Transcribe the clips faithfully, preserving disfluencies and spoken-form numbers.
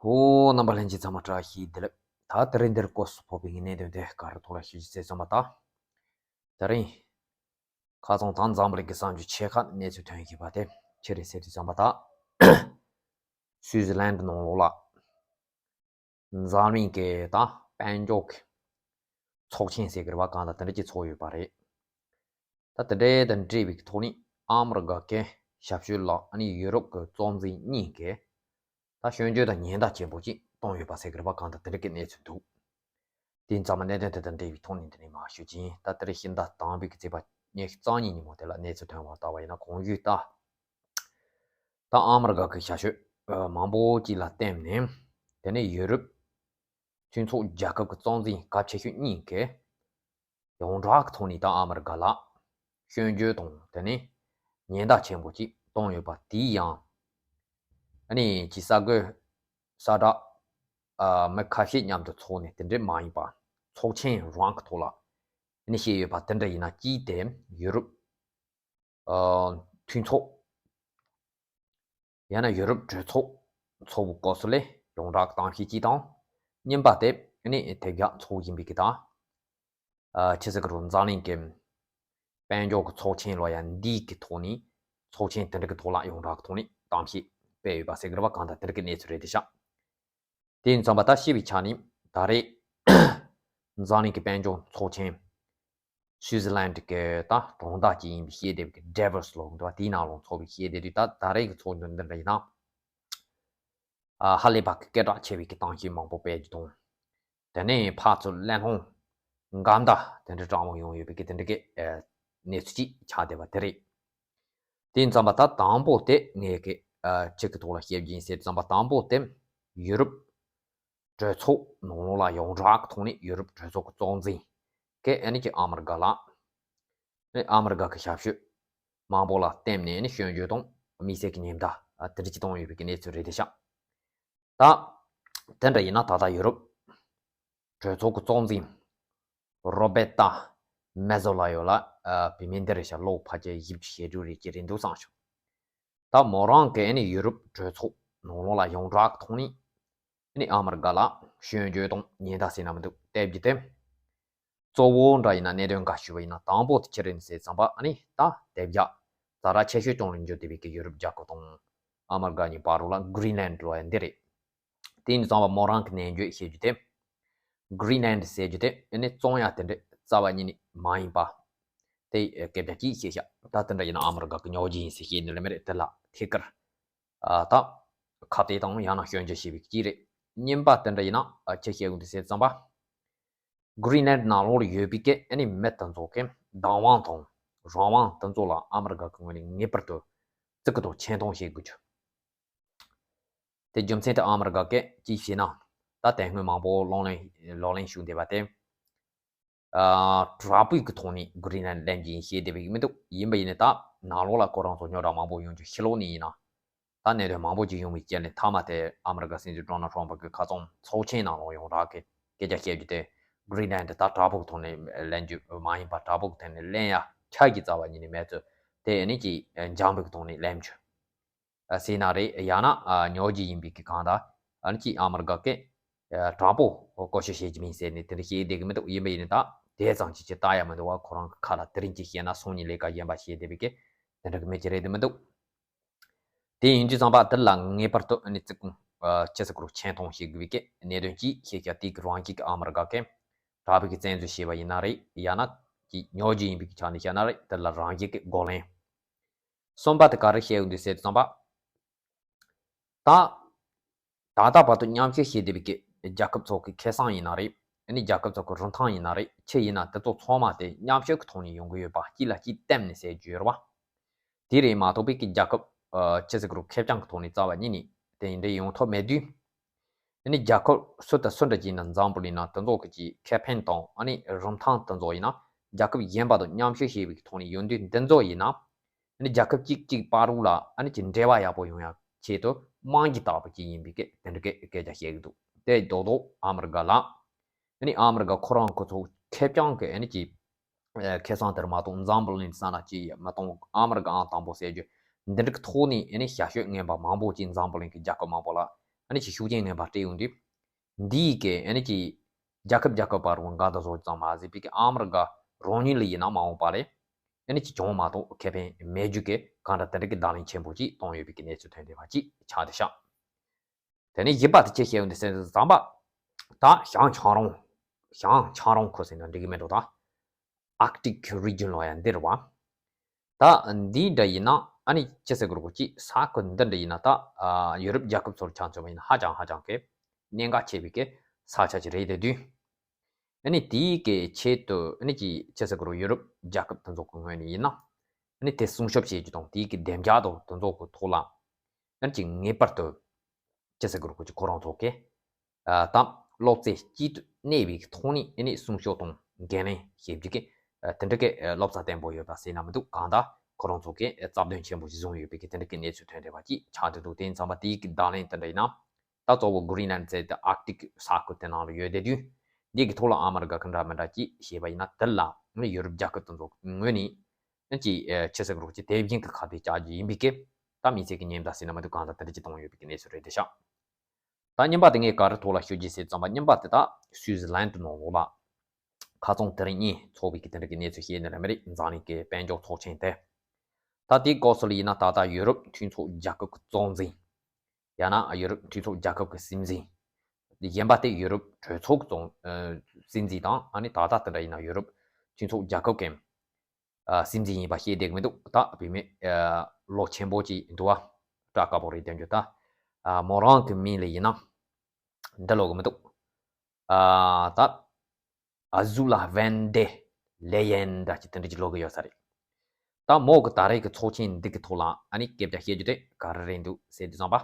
ཧོ། རྣམ་པ་ལྷན་རྒྱས་ཚང་མ་བཀྲ་ཤིས་བདེ་ལེགས། ད་དེ་རིང་འདིར་སྐོར་སུ་ཕོག་པའི་གནད་དོན་དེ་ག་རེ་ཐོག་ལ་ཞུ་རྒྱུ་བྱས་ཙམ་པ་ད། དེ་རིང་། ཁ་སང་དང་འཛམ་བུ་གླིང་གི་གསར་འགྱུར་ཆེ་ཁག་གནས་ཚུལ་ཐོན་ཡོད་པ་དེ་ཆི་རེད་ཟེར་དུས་ཙམ་པ་ད། སུའི་ཛི་ལན་ནང་ལོགས་ལ། འཛམ་གླིང་གི་ད་དཔལ་འབྱོར་གྱི་ཚོགས་ཆེན་ཟེར་གི་རེད་པ། གང་ལྟར་དེ་འདྲ་ཅིག་ཚོགས་ཡོད་པ་རེད། ད་དེ་འདྲའི་དང་འབྲེལ་བའི་ཐོག་ནས་ཨ་མི་རི་ཀ་གི་ཞབས་ཞུ་ལ་ཨ་ནི་ཡུ་རོབ་ཀྱི་གཙོ་འཛིན་གཉིས་ཀྱིས་ད་སྐྱོན་བརྗོད་དང་ཉེན་བརྡ་ཆེན་པོ་ཅིག་བཏང་ཡོད་པ་ཟེར་གི་རེད་པ། གང་ལྟར་དེ་འདྲ་གི་གནས་ཚུལ་འདུག་དེ་ཙམ་གནད་དོན་དེ་དང་འབྲེལ་བའི་ཐོག་ནས་འདི་ནས་མར་ཞུ་གི་ཡིན། ད་དེ་རིང་ཕྱི་ཟླ་དང་པོའི་གི་ཚེས་པ་ཉི་ཤུ་རྩ་གཉིས་ཉིན་མོ་དེ་ལ་གནས་ཚུལ་ཐོན་པ་ལྟ་བ་ཡིན་ན། གོང་ཞུས་ལྟར། ད་ཨ་མི་རི་ཀ་གི་ཞབས་ཞུ་མང་པོ་ཅིག་ལ་བརྟེན་ནས། དེ་ནས་ཡུ་རོབ་མཐུན་ཚོགས་རྒྱལ་ཁབ་ཀྱི་གཙོ་འཛིན་སྐབས་ཆེ་ཤོས་གཉིས་ཀྱིས་ཡོངས་གྲགས་ཀྱི་ཐོག་ནས་ད་ཨ་མི་རི་ཀ་ལ་སྐྱོན་བརྗོད་དང་དེ་ནས་ཉེན་བརྡ་ཆེན་པོ་ཅིག་བཏང་ཡོད་པ། དེའི་ཡང་ཨ་ནི་ཅིག་གསར་འགོད་གསལ་བསྒྲགས་མི་ཁ་ཤས་མཉམ་དུ་ཚོགས་ནས་དེ་འདྲ་མ་ཡིན་པ། ཚོགས་ཆེན་རང་གི་ཐོག་ལ་ཨ་ནི་བཤད་ཡོད་པ་དེ་འདྲ་ཡིན་ན། གཅིག་དེ་ཡུ་རོབ། ཨ། མཐུན་ཚོགས། ཡང་ན་ཡུ་རོབ་གྲོས་ཚོགས་ཚོགས་པའི་སྐབས་སུ་ལས་ཡོངས་གྲགས་གཏམ་བཤད་ཅིག་དང་། གཉིས་པ་དེ་ནི་དེབ་རྒྱག་ཚོགས་ཡིན་པའི་གི་དང་། ཨ། ཆི་ཟེར་གི་རུང་འཛམ་གླིང་གི་དཔལ་འབྱོར་གྱི་ཚོགས་ཆེན་ལོ་ཡ་འདིའི་གི་ཐོག་ནས་ཚོགས་ཆེན་དེ་འདྲ་གི་ཐོག་ལ་ཡོངས་གྲགས་ཐོག་ནས་གཏམ་བཤད་སྤེལ་ཡོད་པ་ཟེར་གི་རེད་པ། གང་ལྟར་དེ་འདྲ་གི་གནས་ཚུལ་རེད་དེ་ཤག་དེ་ཡིན་ཙམ་པ་ད་ཤེས་པའི་ཆ་ནས་ད་རེས་འཛམ་གླིང་གི་དཔལ་འབྱོར་ཚོགས་ཆེན་སུའུ་ཛི་ལན་གྱི་ད་གྲོང་རྡལ་ཅིག་ཡིན་པའི་ཤེས་བདེ་བའི་ཌེ་ཝོ་སི་ལབ་འདུག་པ། དེའི་ནང་ལ་ཚོགས་པའི་ཤེས་བདེ་དུས་ད་ད་རེས་ཀྱི་ཚོགས་འདུ་འདི་འདྲ་ཡིན་ན། ཨ། ཧ་ལས་པ་གི་སྐད་གྲགས་ཆེ་བའི་གི་གཏམ་བཤད་མང་པོ་སྤེལ་རྒྱུ་དང་། དེ་ནས་ཕར་ཚུར་གླེང་སློང་འགལ་ཟླ་དེ་འདྲ་དྲང་མོ་ཡོང་ཡོད་པའི་གི་དེ་འདྲ་གི་ཨ་གནས་ཚུལ་ཅིག་ཆགས་བསྡད་པ་དེ་རེད། དེ་ཡིན་ཙམ་པ་ད་དང་པོ་དེ་ངས་གི་ཨ་ཅིག་གི་ཐོག་ལ་བཤད་རྒྱུ་ཡིན་ཟེར་ཙམ་པ། དང་པོ་དེ་ཡུ་རོབ་གྲོས་ཚོགས་ནང་ལོགས་ལ་ཡོངས་གྲགས་ཀྱི་ཐོག་ནས་ཡུ་རོབ་གྲོས་ཚོགས་ཀྱི་གཙོ་འཛིན་གྱིས་ཨ་ནི་ཅིག་ཨ་མི་རི་ཀ་ལ། ཨ་མི་རི་ཀ་གི་ཞབས་ཞུ་མང་པོ་ལ་བརྟེན་ནས་ནི་སྐྱོན་བརྗོད་དང་དམིགས་བསལ་གྱི་ཉེན་བརྡ་དེ་འདྲ་ཅིག་བཏང་ཡོད་པའི་གི་གནས་ཚུལ་རེད་དེ་ཤག་ད་དེ་འདྲ་ཡིན་ན་ད་ལྟ་ཡུ་རོབ་གྲོས་ཚོགས་ཀྱི་གཙོ་འཛིན་རོ་བེ་ཏཱ་མེ་ཛོ་ལ་ཡོ་ལ་ཨ་བོད་མི་འདི་རེད་ཤག་ལོ་ཕལ་ཆེར་བཞི་བཅུ་ཞེ་དྲུག་རེད་ཀྱི་རེད་འདུག་བསམ་བྱུང་། ད་མོ་རང་གིས་ནི་ཡུ་རོབ་གྲོས་ཚོགས་ནང་ལོགས་ལ་ཡོངས་གྲགས་ཐོག་ནས་ནི་ཨ་མི་རི་ཀ་ལ་སྐྱོན་བརྗོད་དང་ཉེན་བརྡ་ཟེར་ན་མི་འདུག་སྟེར་རྒྱུ་དེ། གཙོ་བོ་འདྲ་ཡིན་ན་གནད་དོན་འགའ་ཞུ་བ་ཡིན་ན། དང་པོ་དེ་ཅི་རེད་ཟེར་ཙམ་པ་ཨ་ནི་ད་དེབ་རྒྱག་ཛ་དྲག་ཆེ་ཤོས་ཅང་ལེན་རྒྱུ་དེ་བའི་གི་ཡུ་རོབ་རྒྱལ་ཁབ་དང་ཨ་མི་རི་ཀ་གཉིས་བར་རུ་ལ་གྷི་རིན་ལན་ལོ་ཡ་འདི་རེད། དེ་ཡིན་ཙང་པ་མོ་རང་གི་ནན་བརྗོད་བཤད་རྒྱུ་དེ། གྷི་རིན་ལན་ཟེར་རྒྱུ་དེ་ཨ་ནི་བཙོང་ཡ་དེ་འདྲ་རྩ་བ་ཉིད་ནས་མ་ཡིན་པ། དེ་སྐད་ཆ་གཅིག་བཤད་ཤག་ད་དེ་འདྲ་ཡིན་ན་ཨ་མི་རི་ཀ་གི་ཉོ་རྒྱུ་ཡིན་ཟེར་བཤད་ནི་ལ་མི་རེད། དེ་ལ་ཐད་ཀར་ཨ་ད་ཁ་གཏད་དང་ཡང་ན་སྐྱོན་བརྗོད་བྱས་པའི་གཅིག་རེད། གཉིས་པ་དེ་འདྲ་ཡིན་ན་ཨ་ཅི་བཤད་དགོས་འདུག་ཟེར་ཙམ་པ། གྷི་རིན་ལན་ནང་ལོགས་ལ་ཡོད་པའི་གི་ཨ་ནི་མི་དེ་ཚོ་གི་བདག་དབང་དང་རང་དབང་དེ་ཚོ་ལ་ཨ་མི་རི་ཀ་གི་ངོས་ནས་ངེས་པར་དུ་བཙུགས་ཀྱི་དང་ཆེ་མཐོང་བྱེད་དགོས་རྒྱུ། དེ་རྒྱུ་མཚན་དེ་ཨ་མི་རི་ཀ་གིས་ཅི་བྱས་ན། ད་དེ་སྔོན་མང་པོ་ལག་ལེན་ལག་ལེན་ཞུགས་བསྡད་པ་དེ། ཨ་དྲག་པོའི་གི་ཐོག་ནས་གྷི་རིན་ལན་ལེན་གྱི་ཡིན་ཞེས་བསྡད་པའི་མི་འདུག་ཡིན་པ་ཡིན་ནའི་ད་ནང་ལོགས་ལ་ཁོ་རང་ཚོ་རྙོག་དྲ་མང་པོ་ཡོང་རྒྱུ་ཕྱི་ལོགས་ནས་ཡིན་ན། ད་གནད་དོན་མང་པོ་ཅིག་ཡོང་བའི་རྐྱེན་ལས་མཐའ་མ་དེ་ཨ་མི་རི་ཀ་སྲིད་འཛིན་ཌོ་ནལ་ཊམ་པ་གི་ཁ་སང་ཚོགས་ཆེན་ནང་ལོགས་ཡོངས་གྲགས་ཀྱི་སྐད་ཆ་བཤད་རྒྱུ་དེ། གྷི་རིན་ལན་དེ་ད་དྲག་པོ་གི་ཐོག་ནས་ལེན་རྒྱུ་མ་ཡིན་པ། དྲག་པོ་གི་ཐོག་ནས་ལེན་ཡ་ཆ་གི་རྩ་བ་ཉིད་ནས་མེད་ཚུལ་དེ་ཨ་ནི་ཅིག་འཇམ་པོའི་གི་ཐོག་ནས་ལེན་རྒྱུ། ཟེར་ན་རེད། ཡང་ན་ཉོ་རྒྱུ་ཡིན་པའི་གི་གང་ལྟར་ཨ་ནི་ཅིག་ཨ་མི་རི་ཀ་གིས་དྲང་པོ་བཀོལ་སྤྱོད་བྱེད་ཀྱི་མིན་ཟེར་ནས་དེ་འདྲ་བཤད་བསྡད་གི་མི་འདུག་ཡིན་པ་ཡིན་ནའི་ད་དེ་ཙམ་ཅིག་ཅིག་ལྟ་ཡ་མི་འདུག་བ། ཁོ་རང་གི་ཁ་ལ་དེ་རིང་ཅིག་བཤད་ན་སང་ཉིན་ལས་ཀ་གཞན་པ་བྱེད་བསྡད་པའི་གི་དེ་འདྲ་གི་མི་ཅིག་རེད་དེ་མི་འདུག་དེ་ཡིན་དུས་ཙམ་པ་དེ་ལ་ངེས་པར་དུ་ཨ་ནི་བརྩི་བཀུར་ཅི་ཟེར་དགོས་རེད། ཆེ་མཐོང་བྱེད་དགོས་པའི་གི་གནད་དོན་ཅིག་བཤད་ཀྱང་དེ་གི་རང་བཞིན་གི་ཨ་མི་རི་ཀ་གིས་དྲག་པོའི་གི་བཙན་འཛུལ་བྱས་པ་ཡིན་ན་རེད། ཡང་ན་ཅིག་ཉོ་རྒྱུ་ཡིན་པའི་གི་ཆ་ནས་བཤད་ན་རེད། དེ་ལ་རང་བཞིན་གི་རྒོལ་ལན། གསུམ་པ་དེ་ག་རེ་བཤད་ཡོང་དུས་ཟེར་དུས་ཙམ་པ། ད། ད་ལྟ་བར་དུ་མཉམ་ཞུགས་བྱེད་བསྡད་པའི་གི་རྒྱལ་ཁབ་ཚོ་གི་ཁེ་བཟང་ཡིན་ན་རེད། ཨ་ནི་རྒྱལ་ཁབ་ཚོ་གི་རིན་ཐང་ཡིན་ན་རེད། ཆི་ཡིན་ན་དེ་ཚོ་ཚང་མ་དེ་མཉམ་ཞུགས་ཀྱི་ཐོག་ནས་ཡོང་གི་ཡོད་པ། གཅིག་ལ་གཅིག་བརྟེན་ནས་ཟེར་རྒྱུ་ཡོད་རེད་བ། དེ་རེད་མ་གཏོགས་པའི་གི་རྒྱལ་ཁབ་ཨ་ཅི་ཟེར་དགོས་རེད། ཁེར་རྐྱང་གི་ཐོག་ནས་རྩ་བ་ཉིད་ནས་དེ་འདྲ་ཡོང་ཐབས་མེད་དུས། ཨ་ནི་རྒྱལ་ཁབ་སུ་དང་སུ་འདྲ་ཅིག་ཡིན་ན་འཛམ་བུ་གླིང་ན་དེ་ཚོ་གི་ཅིག་ཁེ་ཕན་དང་ཨ་ནི་རིན་ཐང་དེ་ཚོ་ཡིན་ན་རྒྱལ་ཁབ་གཞན་པ་དང་མཉམ་ཞུགས་བྱེད་པའི་གི་ཐོག་ནས་ཡོང་དུས་འདི་ཚོ་ཡིན་ན། ཨ་ནི་རྒྱལ་ཁབ་གཅིག་གཅིག་བར་དུ་ལ་ཨ་ནི་ཅིག་འབྲེལ་བ་ཡག་པོ་ཡོང་ཡག་ཆེད་དུ་རྨང་གཞི་བཏགས་པ་ཅིག་ཡིན་པའི་སྐད་དེ་འདྲ་སྐད་སྐད་ཆ་བཤད་ཀྱི་འདུག་དེ་རྡོག་རྡོག་ཨ་མི་རི་ཀ་ལ། ཨ་ནི་ཨ་མི་རི་ཀ་ཁོ་རང་ཁོ་ཚོ་ཁེར་རྐྱང་གི་ཨ་ནི་ཅིག་ཨ་ཁེ་བཟང་དེར་མ་གཏོགས་འཛམ་བུ་གླིང་ས་ན་ཅིག་མ་གཏོགས། ཨ་མི་རི་ཀ་ཨང་དང་པོ་ཟེར་རྒྱུ་འདི་འདྲ་གི་ཐོག་ནས་ཨ་ནི་ཞབས་ཞུ་ངན་པ་མང་པོ་ཅིག་འཛམ་བུ་གླིང་གི་རྒྱལ་ཁབ་མང་པོ་ལ་ ཨ་ནི་ཅིག་ཤུགས་རྐྱེན་ངན་པ་སྤྲད་ཡོང་དུས། འདིའི་གི་ཨ་ནི་ཅིག་རྒྱལ་ཁབ་རྒྱལ་ཁབ་བར་དབང་དགའ་ད་བཟོ་ཙམ་མ་ཟད་པའི་གི་ཨ་མི་རི་ཀ་རང་ཉིད་ལ་ཡིན་ན་མ་འོངས་པ་ལས་ཨ་ནི་ཅིག་གྱོང་མ་གཏོགས་ཁེ་ཕན་མེད་རྒྱུ་གི་གང་འདྲ་དེ་འདྲ་གི་བརྡ་ལན་ཆེན་པོ་ཅིག་གཏོང་ཡོད་པའི་གི་གནས་ཚུལ་ཐོན་བསྡད་པ་ཅིག་ཆགས་བསྡད་ཤག་དེ་ནས་བཞི་པ་དེ་ཅི་བཤད་ཡོད་འདི་ཟེར་ཙམ་པ། ད་བྱང་ཆང་རོང་། བྱང་ཆང་རོང་ཁུལ་ཟེར་ན་འགྲིག་གི་མེད་འགྲོ་ད། Arctic region ལོ་ཡ་འདིར་བ། ད་འདི་འདྲ་ཡིན་ན་ཨ་ནི་ཅི་ཟེར་དགོས་རེད་གོ་ཅི་ས་ཁུལ་འདི་འདྲ་ཡིན་ན་ད་ཨ་ཡུ་རོབ་རྒྱལ་ཁབ་ཚོར་ཆ་མཚོན་པ་ཡིན་ན་ཧ་ཅང་ཧ་ཅང་གི་གནད་འགག་ཆེ་བའི་གི་ས་ཆ་ཅིག་རེད་དེ་དུས། ཨ་ནི་དེའི་གི་ཆེད་དུ་ཨ་ནི་ཅི་ཅི་ཟེར་དགོས་རེད་ཡུ་རོབ་རྒྱལ་ཁབ་དེ་ཚོ་གི་ངོས་ནས་ཡིན་ན་ཨ་ནི་དེ་སྲུང་སྐྱོབ་བྱེད་རྒྱུ་དང་དེའི་གི་བདེ་འཇགས་དང་དེ་ཚོ་གི་ཐོག་ལ་ཨ་ནི་ཅི་ངེས་པར་དུ། ཅི་ཟེར་དགོས་རེད་གོ་ཅི་ཁོ་རང་ཚོ་གི་ཨ་དང་སློབ་ཚན་གཅིག་ཏུ་གནས་པའི་ཐོག་ནས་ཨ་ནི་སྲུང་སྐྱོབ་དང་འགན་ལེན་བྱེད་རྒྱུ་གི་ཨ་དེ་འདྲ་གི་ཨ་བློ་རྩ་བརྟན་པོ་ཡོད་པ་ཟེར་ན་མི་འདུག་གང་ལྟར་ཁོ་རང་ཚོ་གི་ཨ་རྩ་དོན་ཆེན་པོ་ཞིག་བཟུང་ཡོད་པའི་གི་དེ་འདྲ་གི་གནས་ཚུལ་ཐོན་བསྡད་པ་ཅིག་ཆགས་བསྡད་འདུག་དེ་ཡིན་ཙང་པ་དེའི་གི་བརྡ་ལན་དེ་འདྲ་ཡིན་ན་ད་གཙོ་བོ་Greenland ཟེར་ཏེ་Arctic ས་ཁུལ་དེ་ནང་ལ་ཡོད་བསྡད་དུས་འདི་གི་ཐོག་ལ་ཨ་མི་རི་ཀ་གི་འདྲ་མི་འདྲ་ཅིག་བྱས་པ་ཡིན་ན་དེ་ལ་ཨ་ནི་ཡུ་རོབ་རྒྱལ་ཁབ་དེ་ཚོ་ངོས་ནས་ཨ་ཅི་ཨ་ཅི་ཟེར་དགོས་རེད་གོ་ཅི་དེ་བཞིན་གི་ཁ་གཏད་བཅག་རྒྱུ་ཡིན་པའི་གི་ད་མི་ཚེ་གི་ཉེན་བརྡ་ཟེར་ན་མི་འདུག་གང་ལྟར་དེ་འདྲ་ཅིག་གཏོང་ཡོད་པའི་གི་གནས་ཚུལ་རེད་དེ་ཤག་ད་རྙིང་པ་དེ་ངས་ག་རེ་ཐོག་ལ་ཤོད་རྒྱུ་ཟེར་ཙམ་པ་རྙིང་པ་དེ་དག་སུའུ་ཛི་ལན་དུ་ནང་ལོགས་ལ་ཁ་རྩང་དེ་རིང་གཉིས་ཚོགས་པའི་གི་དེ་འདྲ་གི་གནས་ཚུལ་བཤད་ནི་རེད་མི་རེད། འཛམ་གླིང་གི་དཔལ་འབྱོར་ཚོགས་ཆེན་དེ་ད་དེའི་སྐབས་སུ་ལ་ཡིན་ན་ད་ལྟ་ཡུ་རོབ་མཐུན་ཚོགས་རྒྱལ་ཁབ་ཀྱི་གཙོ་འཛིན་ཡང་ན་ཡུ་རོབ་མཐུན་ཚོགས་རྒྱལ་ཁབ་ཀྱི་སྲིད་འཛིན་གཞན་པ་དེ་ཡུ་རོབ་གྲོས་ཚོགས་ཀྱི་གཙོ་སྲིད་འཛིན་དང་ཨ་ནི་ད་ལྟ་དེ་འདྲ་ཡིན་ན་ཡུ་རོབ་མཐུན་ཚོགས་རྒྱལ་ཁབ་ཀྱི་ཨ་སྲིད་འཛིན་ཡིན་པ་ཤེས་བསྡད་ཀྱི་མི་འདུག་ད་བུད་མེད་ཨ་ལོ་ཆེན་པོ་ཅིག་འདུག་བ། སྐྲ་དཀར་པོ་རེད་དེ་འདྲ་ད་ཨ་མོ་རང་གི་མིང་ལ་ཡིན་ན་འདི་ལོ་གི་མི་འདུག་ཨ་ད་ཨ་ཟུ་ལ་ཝན་ཌེ་ལེ་ཡན་འདྲ་ཅིག་དེ་འདྲ་ཅིག་ལོ་གི་ཡོད་ས་རེད། ད་མོ་གི་ད་རེས་ཀྱི་ཚོགས་ཆེན་འདི་གི་ཐོག་ལ་ཨ་ནི་སྐད་ཆ་བཤད་རྒྱུ་དེ་ག་རེ་རེད་འདུག་ཟེར་དུས་ཙམ་པ།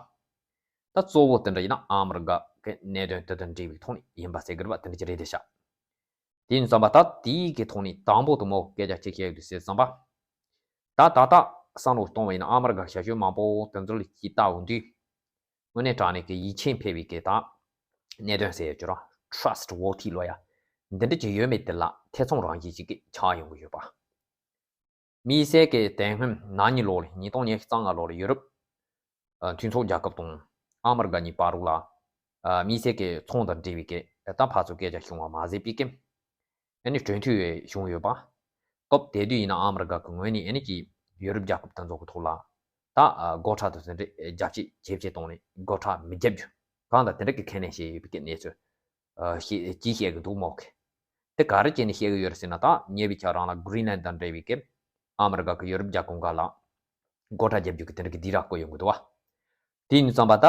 ད་གཙོ་བོ་དེ་འདྲ་ཡིན་ན་ཨ་མི་རི་ཀ་གི་གནད་དོན་དེ་དང་འབྲེལ་བའི་ཐོག་ནས་ཡིན་པ་ཟེར་གི་རེད་པ་དེ་འདྲ་ཅིག་རེད་དེ་ཤག་དེ་ཡིན་ཙམ་པ་ད་དེའི་གི་ཐོག་ནས་དང་པོ་དུ་མོ་སྐད་ཆ་གཅིག་བཤད་དུས་ཟེར་ཙམ་པ། ད་ད་ལྟ་བསམ་བློ་གཏོང་བ་ཡིན་ན་ཨ་མི་རི་ཀ་ཞབས་ཞུ་མང་པོ་དེ་ཚོ་ལ་ཅིག་བལྟ་འོང་དུས། དངོས་གནས་དྲང་གནས་ཀྱི་ཡིད་ཆེས་འཕེར་བའི་གི་ད་གནད་དོན་ཟེར་ཡོད་ཀྱི་ར་ཊྲ་སི་ཊི་ཝོར་ཐི་ལོ་ཡ། འདི་འདྲ་ཅིག་ཡོད་མེད་དེ་ལ་ཐེ་ཚོམ་རང་བཞིན་ཅིག་གི་ཆགས་ཡོང་གི་ཡོད་པ། དམིགས་བསལ་གྱི་དེ་སྔོན་ན་ནིང་ལོ་ལ་ཉིས་སྟོང་ཉི་ཤུ་རྩ་ལྔ་ལོ་ལ་ཡུ་རོབ་ཨ་མཐུན་ཚོགས་རྒྱལ་ཁབ་དང་ཨ་མི་རི་ཀ་གཉིས་བར་ལ་ཨ་དམིགས་བསལ་གྱི་ཚོང་དང་འབྲེལ་བའི་གི་ད་ཕར་ཚུར་སྐད་ཆ་བྱུང་བ་མ་ཟད་པའི་གི་ཨ་ནི་གྲོས་མཐུན་བྱུང་ཡོད་པ། སྐབས་དེ་དུས་ཡིན་ན་ཨ་མི་རི་ཀ་གི་ངོས་ནས་ཨ་ནི་ཀྱི་ཡུ་རོབ་རྒྱལ་ཁབ་དེ་ཚོ་གི་ཐོག་ལ་ད་ཨ་སྒོ་ཁྲལ་དང་དེ་འདྲའི་རྒྱ་བསྐྱེད་ཇེ་ཆེ་གཏོང་ནས་སྒོ་ཁྲལ་མི་རྒྱབ་རྒྱུ་གང་དང་དེ་འདྲ་གི་ཁས་ལེན་བྱས་ཡོད་པའི་གི་གནས་ཚུལ་ཨ་ཞིག་ཅིག་བཤད་གི་འདུག་མོག་གི། དེ་ག་རེ་བྱས་ནས་བཤད་གི་ཡོད་རེད་ཟེར་ན་ད་ཉེ་བའི་ཆར་རང་ལ་གྷི་རིན་ལན་དང་འབྲེལ་བའི་གི་ཨ་མི་རི་ཀ་གི་ཡུ་རོབ་རྒྱལ་ཁབ་འགའ་ལ་སྒོ་ཁྲལ་རྒྱབ་རྒྱུ་གི་དེ་འདྲ་གི་སྡིགས་ར་བསྐུལ་ཡོང་གི་འདུག་བ། དེ་ཡིན་ཙམ་པ་ད་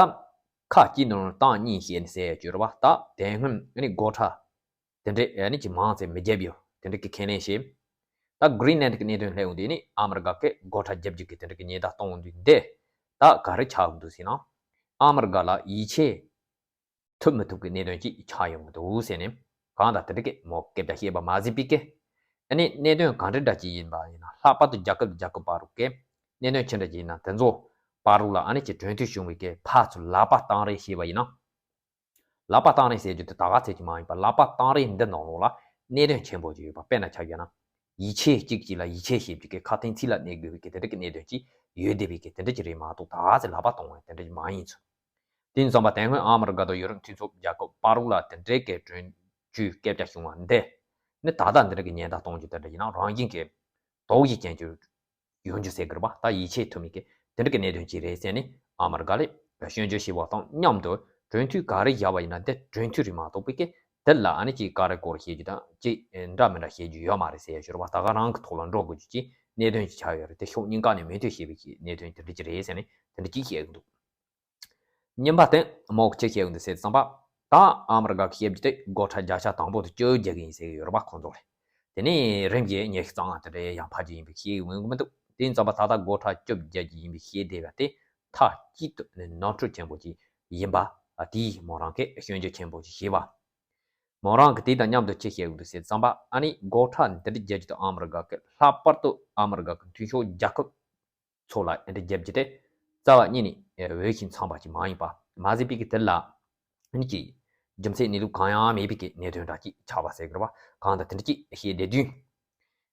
ཁ་གཅིག་ནང་ལ་སྟངས་གཉིས་བཤད་ནས་ཟེར་ཡ་ཅིག་ཡོད་རེད་བ། ད་དེ་སྔོན་ཨ་ནི་སྒོ་ཁྲལ་དེ་འདྲས་ཨ་ནི་ཅིག་མང་ཙམ་མི་རྒྱབ་ཡོད་དེ་འདྲས་ཀྱི་ཁས་ལེན་བྱས། ད་གྷི་རིན་ལན་གྱི་གནད་དོན་སླེབས་འོང་དུས་ནི་ཨ་མི་རི་ཀ་གིས་སྒོ་ཁྲལ་རྒྱབ་རྒྱུ་གི་དེ་འདྲས་ཀྱི་ཉེན་བརྡ་གཏོང་འོང་དུས་འདི་ད་ག་རེ་ཆགས་འདུག་ཟེར་ན། ཨ་མི་རི་ཀ་ལ་ཡིད་ཆེས་ཐུབ་མི་ཐུབ་ཀྱི་གནད་དོན་ཅིག་ཆགས་ཡོང་གི་འདུག་ཟེར་ནས་གང་ལྟར་དེ་འདྲས་ཀྱི་མོ་སྐད་ཆ་བཤད་པ་མ་ཟད་པའི་ཀི། ཨ་ནི་གནད་དོན་ག་འདྲ་འདྲ་ཅིག་ཡིན་པ་ཡིན་ན་ལྷག་པར་དུ་རྒྱལ་ཁབ་རྒྱལ་ཁབ་བར་རུ་ཀི་གནད་དོན་ཆེ་འདྲ་ཅིག་ཡིན་ན་དེ་ཚོ་བར་རུ་ལ་ཨ་ནི་ཅིག་གྲོས་མཐུན་བྱུང་བའི་ཀི་ཕར་ཚུར་ལག་པ་བཏང་རེས་བྱས་པ་ཡིན་ན། ལག་པ་བཏང་རེས་ཟེར་རྒྱུ་དེ་ད་ག་ཚད་ཅིག་མ་ཡིན་པ་ལག་པ་བཏང་རེས་འདི་ནང་ལོགས་ལ་གནད་དོན་ཆེན་པོ་ཅིག་ཡོད་པ། དཔེར་ན་ཆ་བཞག་ན་ཡིད་ཆེས་གཅིག་གཅིག་ལ་ཡིད་ཆེས་བྱེད་རྒྱུ་གི་ཁ་དན་ཚིག་ལ་གནས་དགོས་པའི་གི་དེ་འདྲ་གི་གནད་དོན་ཅིག་ཡོད་བསྡད་པའི་གི་དེ་འདྲ་ཅིག་རེད་མ་གཏོགས་ད་ག་ཚད་ལག་པ་གཏོང་བའི་དེ་འདྲ་ཅིག་མ་ཡིན་ཚུལ། དེ་ཡིན་ཙང་པ་དེ་སྔོན་ཨ་མི་རི་ཀ་དང་ཡུ་རོབ་མཐུན་ཚོགས་རྒྱལ་ཁབ་བར་རུ་ལ་དེ་འདྲའི་གི་གྲོས་ཆོད་སྐད་ཆ་བྱུང་བ་འདི་ནི་ད་ལྟ་འདི་འདྲ་གི་ཉེན་བརྡ་གཏོང་རྒྱུ་དེ་འདྲ་ཡིན་ན་རང་བཞིན་གི་དོགས་གཞི་ཅན་གྱི་ཡོང་རྒྱུ་ཟེར་གི་རེད་པ། ད་ཡིད་ཆེས་ཐུབ་མེད་ཀི་དེ་འདྲ་གི་གནད་དོན་ཅིག་རེད་ཟེར་ནས་ཨ་མི་རི་ཀ་ལ་སྐྱོན་བརྗོད་བྱས་པ་དང་མཉམ་དུ་གྲོས་མཐུན་ག་རེ་བཞག་པ་ཡིན་ན་དེ་གྲོས་མཐུན་རེད་མ་གཏོགས་པའི་ཀི་དེ་ལ་ཨ་ནི་ཅིག་ག་རེ་སྐོར་བཤད་རྒྱུ་དང་ཅིག་འདྲ་མི་འདྲ་བཤད་རྒྱུ་ཡོད་མ་རེད་ཟེར་ཡ་ཞུ་རེད་པ། ད་ག་རང་གི་ཐོག་ལ་འགྲོ་དགོས་རྒྱུ་ཅིག་གནད་དོན་ཅིག་ཆགས་ཡོད་རེད། དེ་ཕྱོགས་གཉིས་ཀ་ནས་མོས་མཐུན་བྱས་པའི་ཀི་གནད་དོན་དེ་འདྲ་ཅིག་རེད་ཟེར་ནས་དེ་འདྲ་ཅིག་བཤད་གི་འདུག་རྙིང་པ་དེ་མོག་ཅིག་བཤད་གི་འདུག་ཟེར་ཙམ་པ། ད་ཨ་མི་རི་ཀ་གི་བཤད་རྒྱུ་དེ་སྒོ་ཁྲལ་བརྒྱ་ཆ་དང་པོ་དེ་བཅོ་བརྒྱད་གི་ཡིན་ཟེར་གི་ཡོད་རེད་པ་ཁོང་ཚོ་ལ། དེ་ནས་རིམ་གྱིས་ཉི་ཤུ་རྩ་ལྔ་དེ་འདྲའི་ཡང་འཕར་རྒྱུ་ཡིན་པའི་བཤད་གི་འོང་གི་མི་འདུག་དེ་ཡིན་ཙམ་པ་ད་ལྟ་སྒོ་ཁྲལ་བཅོ་བརྒྱད་ཀྱི་ཡིན་པའི་བཤད་བསྡད་པ་དེ་མཐའ་གཅིག་ཏུ་ནི་ནོར་འཁྲུལ་ཆེན་པོ་ཅིག་ཡིན་པ། ཨ་དེས་མོ་རང་གིས་སྐྱོན་བརྗོད་ཆེན་པོ་ཅིག་བྱས་པ། མོ་རང་གིས་དེ་དང་མཉམ་དུ་ཅི་བཤད་གི་འདུག་ཟེར་ཙམ་པ། ཨ་ནི་སྒོ་ཁྲལ་འདི་འདྲ་རྒྱག་རྒྱུ་དེ་ཨ་མི་རི་ཀ་གི་ལྷག་པར་དུ་ཨ་མི་རི་ཀ་གི་མཐུན་ཕྱོགས་རྒྱལ་ཁབ་ཚོ་ལ་འདི་འདྲ་རྒྱབ་རྒྱུ་དེ་རྩ་བ་ཉིད་ནས་འོས་ཤིང་འཚམས་པ་ཅིག་མ་ཡིན་པ། མ་ཟད་པའི་གི་དེ་ལ་ཨ་ནི་ཅིག་རྒྱུ་མཚན་གནས་ལུགས་གང་ཡང་མེད་པའི་གི་གནད་དོན་འདྲ་ཅིག་ཆགས་པ་ཟེར་གི་རེད་པ། གང་ལྟར་དེ་འདྲ་ཅིག་བཤད་བསྡད་དུས།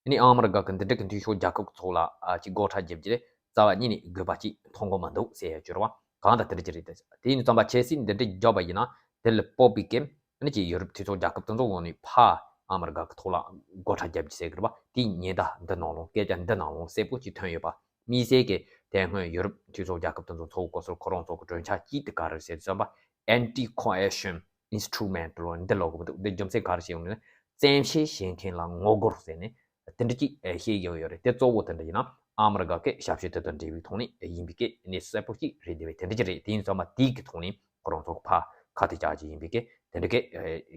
ཨ་ནི་ཨ་མི་རི་ཀ་གི་འདི་འདྲ་གི་མཐུན་ཕྱོགས་རྒྱལ་ཁབ་ཚོ་ལ་ཨ་ཅིག་སྒོ་ཁྲལ་རྒྱབ་རྒྱུ་དེ་རྩ་བ་ཉིད་ནས་དགོས་པ་ཅིག་མཐོང་གི་མི་འདུག་ཟེར་ཡ་ཅིག་ཡོད་རེད་པ། གང་ལྟར་དེ་འདྲ་ཅིག་རེད། དེ་ཡིན་དུས་ཙམ་པ་ཆབ་སྲིད་འདི་འདྲ་བརྒྱབ་པ་ཡིན་ན་དེ་ལ་སྤོབས་པའི་གི་ཨ་ནི་ཅིག་ཡུ་རོབ་གྲོས་ཚོགས་རྒྱལ་ཁབ་དེ་ཚོ་འོག་ནས་ཕར་ཨ་མི་རི་ཀ་གི་ཐོག་ལ་སྒོ་ཁྲལ་རྒྱབ་རྒྱུ་ཟེར་གི་རེད་པ། དེའི་ཉེན་བརྡ་འདི་ནང་ལོགས་སྐད་ཆ་འདི་ནང་ལོགས་གསལ་པོ་ཅིག་ཐོན་ཡོད་པ། དམིགས་བསལ་གྱི་དེ་སྔོན་ཡུ་རོབ་གྲོས་ཚོགས་རྒྱལ་ཁབ་དེ་ཚོ་ཚོགས་སྐབས་སུ་ཁོ་རང་ཚོ་གི་གྲོས་འཆར་གཅིག་དེ་ག་རེ་ཟེར་དུས་ཙམ་པ་anti coercion instrument ལོ་འདི་ལབ་དགོས་མི་འདུག་འདི་རྒྱུ་མཚན་ག་རེ་བཤད་ཡོང་ནས་བཙན་ཤེད་བྱེད་མཁན་ལ་ངོ་རྒོལ་ཟེར་ནས་དེ་འདྲ་ཅིག་བཤད་ཡོང་ཡོད་རེད། དེ་གཙོ་བོ་དེ་འདྲ་ཡིན་ན་ཨ་མི་རི་ཀ་གི་ཞབས་ཞུ་དེ་དང་འབྲེལ་བའི་ཐོག་ནས་ཡིན་པའི་གི་གནས་ཚུལ་གསལ་པོ་ཅིག་རེད། དེ་བས་དེ་འདྲ་ཅིག་རེད། དེ་ཡིན་ཙམ་པ་དེའི་གི་ཐོག་ནས་ཁོ་རང་ཚོ་ཕར་ཁ་གཏད་བཅག་རྒྱུ་ཡིན་པའི་གི་དེ་འདྲ་གི་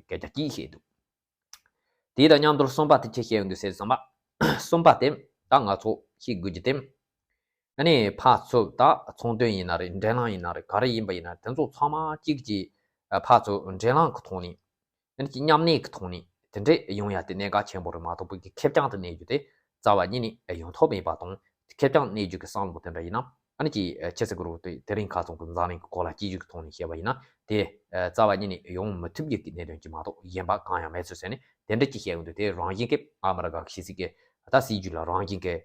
སྐད་ཆ་ཅིག་བཤད་འདུག་དེ་དང་མཉམ་དུ་གསུམ་པ་དེ་ཅི་བཤད་ཡོང་འདུག་ཟེར་ཙམ་པ། གསུམ་པ་དེ་ད་ང་ཚོ་ཤེས་དགོས་རྒྱུ་དེ། ཨ་ནི་ཕར་ཚུར་ད་ཚོང་དོན་ཡིན་ན་རེད། འབྲེལ་ལམ་ཡིན་ན་རེད། ག་རེ་ཡིན་པ་ཡིན་ན་དེ་ཚོ་ཚང་མ་གཅིག་གིས་ཕར་ཚུར་འབྲེལ་ལམ་གི་ཐོག་ནས་ཨ་ནི་ཅིག་མཉམ་གནས་ཀྱི་ཐོག་ནས་དེ་འདྲས་ཡོང་ཡ་དེ་གནད་འགག་ཆེན་པོ་རེད་མ་གཏོགས་པའི་གི་ཁེར་རྐྱང་དུ་གནས་རྒྱུ་དེ་རྩ་བ་ཉིད་ནས་ཡོང་ཐབས་མེད་པ་དང་། ཁེར་རྐྱང་གནས་རྒྱུ་གི་བསམ་བློ་དེ་འདྲ་ཡིན་ན་ཨ་ནི་ཅིག་ཆི་ཟེར་དགོས་རེད། དེ་རིང་ཁ་སང་གི་འཛམ་གླིང་གི་གོ་ལ་སྤྱི་ཡོངས་ཀྱི་ཐོག་ནས་བཤད་པ་ཡིན་ན་དེ་རྩ་བ་ཉིད་ནས་ཡོང་མི་ཐུབ་རྒྱུ་གི་གནད་དོན་ཅིག་མ་གཏོགས་གཞན་པ་གང་ཡང་མེད་ཚུལ་ཟེར་ནས་དེ་འདྲ་ཅིག་བཤད་ཡོང་དུས། དེ་རང་བཞིན་གྱིས་ཨ་མི་རི་ཀ་གི་ཕྱི་སྲིད་ཀྱི་ད་སྲིད་ཇུས་ལ་རང་བཞིན་གྱི་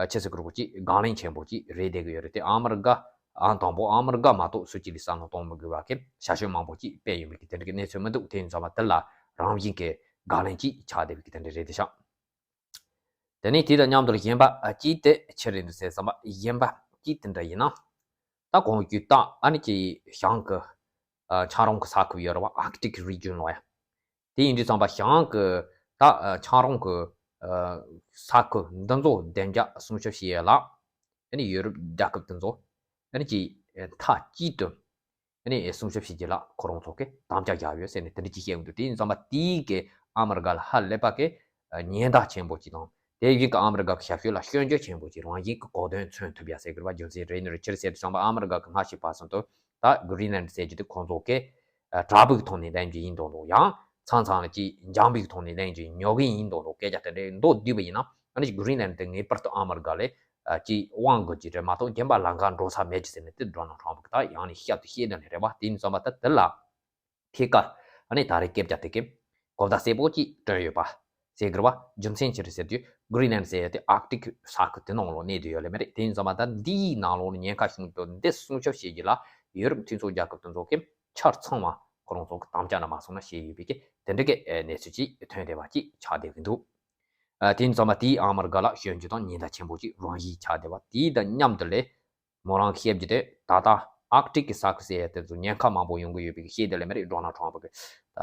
ཆི་ཟེར་དགོས་རེད། ཅིག་དགག་ལན་ཆེན་པོ་ཅིག་རེད་བསྡད་ཀྱི་ཡོད་རེད། དེ་ཨ་མི་རི་ཀ་ཨང་དང་པོ་ཨ་མི་རི་ཀ་མ་གཏོགས་སུ་གཅིག་ལ་བསམ་བློ་གཏོང་མི་དགོས་པ་གི་ཞབས་ཞུ་མང་པོ་ཅིག་སྤེལ་ཡོད་མེད་ཀྱི་དེ་འདྲ་གི་གནས་ཚུལ་མི་འདུག་དེ་ཡིན་ཙང་མ་དེ་ལ་རང་བཞིན་གྱི་དགག་ལན་ཅིག་ཆགས་བསྡད་པའི་གི་དེ་འདྲ་རེད་དེ་ཤག་དེ་ནས་དེ་དང་མཉམ་དུ་གཞན་པ་ཨ་ཅིག་དེ་ཆི་རེད་འདུག་ཟེར་བསམ་པ། གཞན་པ་ཅིག་དེ་འདྲ་ཡིན་ན། ད་གོང་གི་ད་ཨ་ནི་ཅིག་བྱང་གི་ཨ་ཆ་རོང་གི་ས་ཁུལ་ཡོད་རེད་བ། Arctic region ལོ་ཡ། དེ་ཡིན་དུས་ཙམ་པ་བྱང་གི་ད་ཨ་ཆ་རོང་གི་ཨ་ས་ཁུལ་འདི་ཚོ་བདེ་འཇགས་སྲུང་སྐྱོབ་བྱེད་ཡས་ལ་ཨ་ནི་ཡུ་རོབ་རྒྱལ་ཁབ་དེ་ཚོ་ཨ་ནི་ཅིག་མཐའ་གཅིག་ཏུ་ཨ་ནི་སྲུང་སྐྱོབ་བྱེད་རྒྱུ་ལ་ཁོ་རང་ཚོ་གིས་དམ་བཅའ་བཞག་ཡོད་ཟེར་ནས་དེ་འདྲ་ཅིག་བཤད་ཡོང་དུས། དེ་ཡིན་ཙམ་པ་དེའི་གི་ཨ་མི་རི་ཀ་ལ་ཧ་ལས་པ་གི་ཉེན་བརྡ་ཆེན་པོ་ཅིག་དང་། དེ་བཞིན་གི་ཨ་མི་རི་ཀ་གི་ཞབས་ཞུ་ལ་སྐྱོན་བརྗོད་ཆེན་པོ་ཅིག་རང་བཞིན་གི་གོ་དོན་མཚོན་ཐུབ་ཡ་ཟེར་དགོས་པ་རྒྱུ་མཚན་རེད། ནི་རེད། ཅི་རེད་ཟེར་དུས་ཙམ་པ་ཨ་མི་རི་ཀ་གི་སྔ་ཕྱི་བར་གསུམ་དུ་ད་Greenland ཟེར་རྒྱུ་དེ་ཁོང་ཚོ་གིས་དྲག་པོའི་ཐོག་ནས་ལེན་རྒྱུ་ཡིན་མདོག་མདོག། ཡང་མཚམས་མཚམས་ལ་ཅིག་འཇམ་པོའི་ཐོག་ནས་ལེན་རྒྱུ་ཉོ་གི་ཡིན་མདོག་མདོག་སྐད་ཆ་དེ་འདྲའི་མདོག་བསྡུས་པ་ཡིན་ན། ཨ་ནི་Greenland དེ་ངེས་པར་དུ་ཨ་མི་རི་ཀ་ལ་ཅིག་དབང་དགོས་ཀྱི་རེད་མ་གཏོགས་གཞན་པ་ལམ་ཁ་འགྲོ་ས་མེད་ཀྱི་ཟེར་ནས་དེ་Donald Trump གིས་ད་ཡང་ནས་བཤད་དུ་བཤད་ནི་རེད་བ། དེ་ཡིན་ཙམ་པ་ད་དེ་ལ་ཐད་ཀར་ཨ་ནི་ད་རེས་སྐད་ཆ་དེ་གི་གོ་བརྡ་གསལ་པོ་ཅིག་སྤྲོད་ཡོད་པ་ཟེར་གི་རེད་བ། རྒྱུ་མཚན་ཅི་རེད་ཟེར་དུས་Greenland ཟེར་ཡ་དེ་Arctic ས་ཁུལ་དེ་ནང་ལོགས་གནས་བསྡད་ཡོད་ལེ་མ་རེད། དེ་ཡིན་ཙམ་པ་ད་འདིའི་ནང་ལོགས་ནས་ཉེན་ཁ་བྱུང་དུས་འདི་སྲུང་སྐྱོབ་བྱེད་རྒྱུ་ལ་ཡུ་རོབ་མཐུན་ཚོགས་རྒྱལ་ཁབ་དེ་ཚོ་གིས་ཆ་ཚང་བ་ཁོ་རང་ཚོ་གི་དམ་བཅའ་ནང་མ་སོང་ན་བྱས་ཡོད་པའི་གི་དེ་འདྲ་གི་གནས་ཚུལ་ཅིག་ཐོན་བསྡད་པ་ཅིག་ཆགས་བསྡད་ཀྱི་འདུག་ཨ་དེ་ཡིན་ཙམ་པ་དེས་ཨ་མི་རི་ཀ་ལ་སྐྱོན་བརྗོད་དང་ཉེན་བརྡ་ཆེན་པོ་ཅིག་རང་བཞིན་ཆགས་བསྡད་པ། དེ་དང་མཉམ་དུ་ལས་མོ་རང་བཤད་རྒྱུ་དེ་ད་ལྟ་Arctic གི་ས་ཁུལ་ཟེར་ཡ་དེ་ཚོ་ཉེན་ཁ་མང་པོ་ཡོང་གི་ཡོད་པའི་བཤད་དེ་ལས་མ་རེད། Donald Trump གི་ད་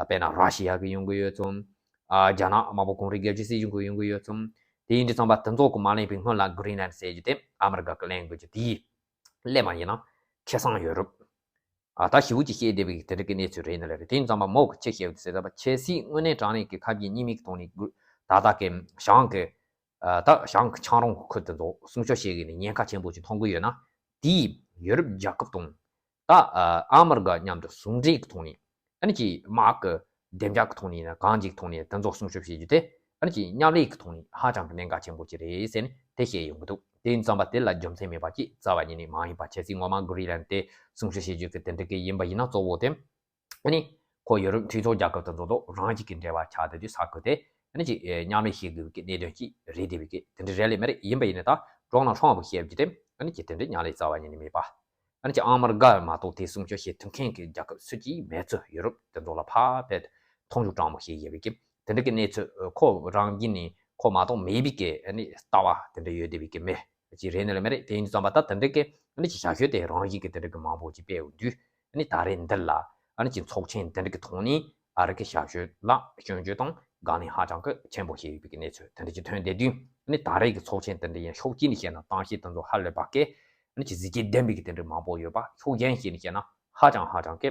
དཔེར་ན་ར་ཤི་ཡ་གི་ཡོང་གི་ཡོད་ཙང་། ཨ་རྒྱ་ནག་དམར་པོ་གངས་རི་རྒྱལ་སྤྱིའི་སྲིད་གཞུང་གི་ཡོང་གི་ཡོད་ཙང་། དེ་ཡིན་དུས་ཙམ་པ་དེ་ཚོ་གི་མ་ལེན་པའི་སྔོན་ལ་Greenland ཟེར་རྒྱུ་དེ་ཨ་མི་རི་ཀ་གི་ལེན་དགོས་རྒྱུ་དེ་སླེབས་པ་ཡིན་ན་ཁེ་བཟང་ཡོད་རུབ། ཨ་ད་ཞེ་པོ་ཅིག་བཤད་བསྡད་པའི་དེ་འདྲ་གི་གནས་ཚུལ་རེད་ནི་ལ་རེད། དེ་ཡིན་ཙམ་པ་མོ་གི་ཆེ་ཤེལ་ཟེར་ཙམ་པ་ཆབ་སྲིད་དངོས་གནས་དྲང་གནས་ཀྱི་ཁ་གྱེས་གཉིས་མེད་ཀྱི་ཐོག་ནས་དགོས། ད་ལྟ་གི་བྱང་གི་ཨ་ད་བྱང་གི་ཆང་རོང་གི་ཁུལ་དེ་ཚོ་སྲུང་སྐྱོབ་བྱེད་གི་ནས་ཉེན་ཁ་ཆེན་པོ་ཅིག་མཐོང་གི་ཡོད་ན། དེས་ཡུ་རོབ་རྒྱལ་ཁབ་དང་ད་ཨ་ཨ་མི་རི་ཀ་མཉམ་དུ་ཟུང་འབྲེལ་གྱི་ཐོག་ནས་ཨ་ནི་ཅིག་དམག་གི་བདེ་འཇགས་ཀྱི་ཐོག་ནས་ཡིན་ན་གང་ཅིའི་ཐོག་ནས་དེ་ཚོ་སྲུང་སྐྱོབ་བྱེད་རྒྱུ་དེ་ཨ་ནི་ཅིག་མཉམ་ལས་ཀྱི་ཐོག་ནས་ཧ་ཅང་གི་གནད་འགག་ཆེན་པོ་ཅིག་རེད་ཟེར་ནས་དེ་བཤད་ཡོང་གི་འདུག་དེ་ཡིན་ཙམ་པ་དེ་ལ་རྒྱུ་མཚན་མེད་པ་ཅིག་རྩ་བ་ཉིད་ནས་མ་ཡིན་པ། ཆབ་སྲིད་ངོ་མ་Greenland དེ་སྲུང་སྐྱོབ་བྱེད་རྒྱུ་གི་དེ་འདྲ་གི་ཡིན་པ་ཡིན་ན་གཙོ་བོ་དེ་ཨ་ནི་ཁོ་ཡུ་རོབ་མཐུན་ཚོགས་རྒྱལ་ཁབ་དེ་ཚོ་དང་རང་བཞིན་གྱི་འབྲེལ་བ་ཆགས་བསྡད་དུས་ས་ཁུལ་དེ་ཨ་ནི་ཅིག་མཉམ་ལས་བྱེད་དགོས་ཀྱི་གནད་དོན་ཅིག་རེད་བསྡད་པའི་གི་དེ་འདྲ་རེད་ལེ་མ་རེད། ཡིན་པ་ཡིན་ན་ད་Donald Trump བཤད་རྒྱུ་དེ་ཨ་ནི་ཅིག་དེ་འདྲ་མཉམ་ལས་རྩ་བ་ཉིད་ནས་མེད་པ། ཨ་ནི་ཅིག་ཨ་མི་རི་ཀ་མ་གཏོགས་དེ་སྲུང་སྐྱོབ་བྱེད་ཐུབ་མཁན་གྱི་རྒྱལ་ཁབ་སུ་གཅིག་མེད་ཚུལ་ཡུ་རོབ་དེ་ཚོ་ལ་ཕར་དཔེ་མཐོང་ཆུང་སྤྲང་པོ་བྱེད་ཡོད་པའི་གི་དེ་འདྲ་གི་གནས་ཚུལ་ཁོ་རང་གི་ནི་ཁོ་མ་གཏོགས་མེད་པའི་གི་ཨ་ནི་ལྟ་བ་དེ་འདྲ་ཡོད་བསྡད་པའི་གི་མི་ཅིག་རེད་ནི་ལ་མ་རེད། དེ་ཡིན་ཙམ་པ་ད་དེ་འདྲ་གི་ཨ་ནི་ཅིག་བྱ་སྤྱོད་དེ་རང་བཞིན་གི་དེ་འདྲ་གི་མང་པོ་ཅིག་སྤེལ་ཡོང་དུས་ཨ་ནི་ད་རེས་འདི་ལ་ཨ་ནི་ཅིག་ཚོགས་ཆེན་དེ་འདྲ་གི་ཐོག་ནས་ཨ་རི་གི་བྱ་སྤྱོད་ལ་སྐྱོན་བརྗོད་དང་དགག་ལན་ཧ་ཅང་གི་ཆེན་པོ་བྱེད་ཡོད་པའི་གི་གནས་ཚུལ་དེ་འདྲ་ཅིག་ཐོན་བསྡད་དུས་ཨ་ནི་ད་རེས་གི་ཚོགས་ཆེན་དེ་འདྲ་ཡིན་ཕྱོགས་གཅིག་ནས་བཤད་ན་གཏམ་བཤད་དེ་ཚོ་ཧ་ལས་པ་གི་ཨ་ནི་ཅིག་གཟི་བརྗིད་ལྡན་པའི་གི་དེ་འདྲ་མང་པོ་ཡོད་པ། ཕྱོགས་གཞན་ཞིག་ནས་བཤད་ན་ཧ་ཅང་ཧ་ཅང་གི་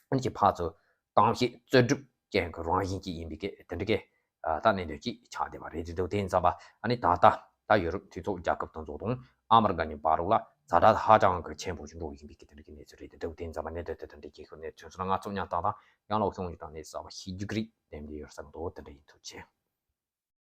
ཨ་ནི་ཅིག་ཕར་ཚུར་གཏམ་བཤད་རྩོད་སྒྲུབ་ཅན་གྱི་རང་བཞིན་ཅིག་ཡིན་པའི་གི་དེ་འདྲ་གི་ཨ་ད་གནད་དོན་ཅིག་ཆགས་བསྡད་པ་རེད་འདུག་དེ་ཡིན་ཙམ་པ་ཨ་ནི་ད་ལྟ་ད་ཡུ་རོབ་མཐུན་ཚོགས་རྒྱལ་ཁབ་དེ་ཚོ་དང་ཨ་མི་རི་ཀ་གཉིས་བར་ལ་ཛ་དྲག་ཧ་ཅང་གི་ཆེན་པོ་ཞིག་འགྲོ་བཞིན་པའི་གི་དེ་འདྲ་གི་གནས་ཚུལ་རེད་འདུག་དེ་ཡིན་ཙམ་པ་གནད་དོན་དེ་དེ་འདྲ་གི་ཁོ་གནས་ཚུལ་སོང་ན་ང་ཚོ་མཉམ་དང་དང་ཡང་ལོག་ཤོང་རྒྱུ་དང་གནས་གསར་པ་ཤེས་རྒྱུ་གི་རིགས་དེ་འདྲ་ཡོད་བསམ་འདུག་དེ་འདྲ་ཡིན། ཐུགས་རྗེ་ཆེ།